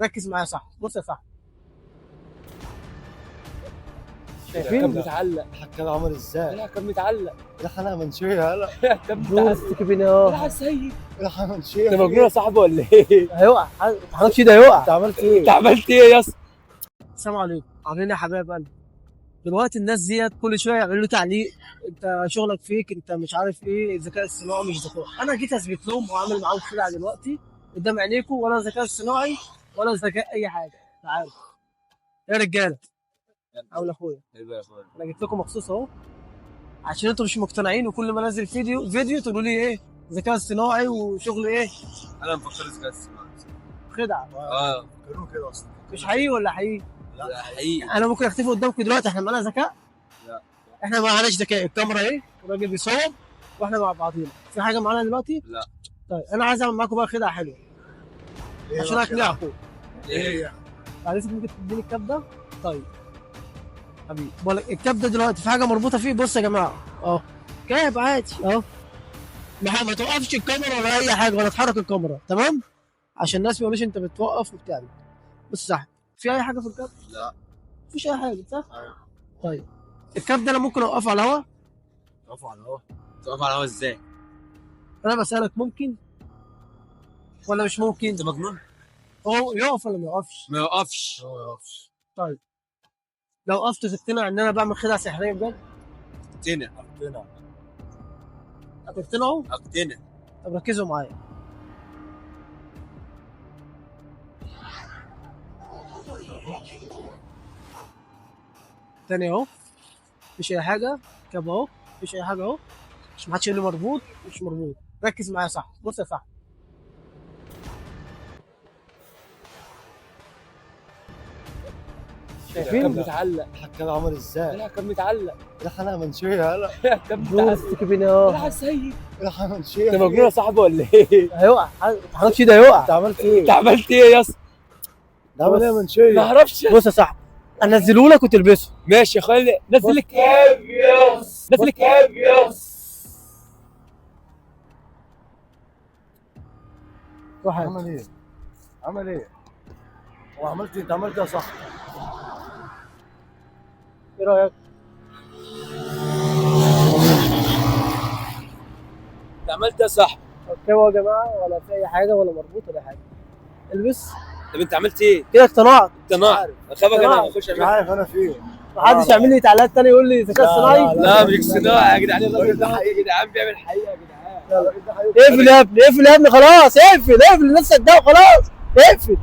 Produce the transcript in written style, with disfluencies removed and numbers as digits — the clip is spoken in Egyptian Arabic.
ركز معايا صح، بص يا صاحبي. كان شايفين؟ متعلق. كان عامل ازاي؟ لا كان متعلق. الحلقة منشيه. هلا كان متعلق. اه لا سيد، الحلقة منشيه. انت مجنون يا صاحبي ولا ايه؟ هيقع، ما تحركش ده هيقع. انت عملت ايه؟ انت عملت ايه يا اسطى؟ السلام عليكم، عاملين ايه يا حبايب قلبي؟ دلوقتي الناس ديت كل شوية يعملوا له تعليق، انت شغلك فيك، انت مش عارف ايه، الذكاء الصناعي مش ذكاء. انا جيت اثبت لهم وعامل معاهم خدعه دلوقتي قدام عينيكم، ولا ذكاء صناعي ولا ذكاء اي حاجة. تعالوا يا رجاله، عامل اخويا، انا جبت لكم مخصوص اهو عشان انتوا مش مقتنعين، وكل ما انزل فيديو تقولوا لي ايه ذكاء صناعي وشغل ايه. انا مفكر ذكاء اصطناعي خدعه. اه كانوا كده اصلا. مش حقيقي ولا حقيقي؟ لا حقيقي. انا ممكن اختفي قدامكم دلوقتي، احنا معانا ذكاء؟ لا. احنا ما معناش ذكاء، الكاميرا ايه والراجل بيصور واحنا مع بعضينا. في حاجة معانا دلوقتي؟ لا. طيب انا عايز اعمل معاكم بقى خدعه حلوة إيه عشان بقى؟ اقنعكم. ايه؟ معلش ممكن تديني الكاب ده؟ طيب حبيبي، بقول لك الكاب ده دلوقتي في حاجة مربوطة فيه. بص يا جماعة اهو كاب عادي اهو، ما توقفش الكاميرا ولا اي حاجة ولا تحرك الكاميرا، تمام؟ عشان الناس ما يقولوش انت بتوقف وبتعمل. بص صح، في اي حاجة في الكاب؟ لا. مفيش اي حاجة صح؟ أيوة. طيب الكاب ده انا ممكن اوقفه على الهوا؟ تقفوا على الهوا. تقف على الهوا ازاي؟ انا بسالك ممكن ولا مش ممكن؟ انت مجنون؟ هو يقف ولا ما يقفش؟ ما يقفش. هو يقفش. لو وقفت تقتنع ان انا بعمل خدعه سحريه بجد؟ اقتنع. اقتنع. هتقتنعوا؟ اقتنع. طب ركزوا معايا. تاني اهو، مفيش اي حاجة، كاب اهو، مفيش اي حاجة اهو، مش محدش يقول لي مربوط مش مربوط. ركز معايا صح، بص يا صاحبي. كان شايفين؟ متعلق. كان عامل ازاي؟ لا كان متعلق. الحلقة منشيه. هلا كان متعلق. لا سيد، الحلقة منشيه. انت مجنون يا صاحبي ولا ايه؟ هيقع، ما تحركش ده هيقع. انت عملت ايه؟ انت عملت ايه يا اسطى؟ ده عمل ايه منشيه؟ ما اعرفش. بص يا صاحبي، انزله لك وتلبسه. ماشي يا اخويا، نزل الكاب يا اسطى، نزل الكاب يا اسطى. روح هات. عمل ايه؟ عمل ايه؟ هو عملت انت عملت ايه يا صاحبي؟ ايه رايك؟ انت عملت ايه يا صاحبي؟ okay يا جماعة، ولا في اي حاجة ولا مربوط ولا حاجة. البس طب انت عملت ايه؟ كده اقتنعت. اقتنعت. اخافك انا اخش مش اعمل. عارف انا فين. محدش يعمل لي تعليقات تاني يقول لي ذكاء لا، صناعي. لا مش صناعي يا جدعان، الراجل ده حقيقي يا جدعان، بيعمل حقيقة يا جدعان. اقفل يا ابني، اقفل يا ابني، خلاص اقفل اقفل، الناس صدقوا خلاص اقفل.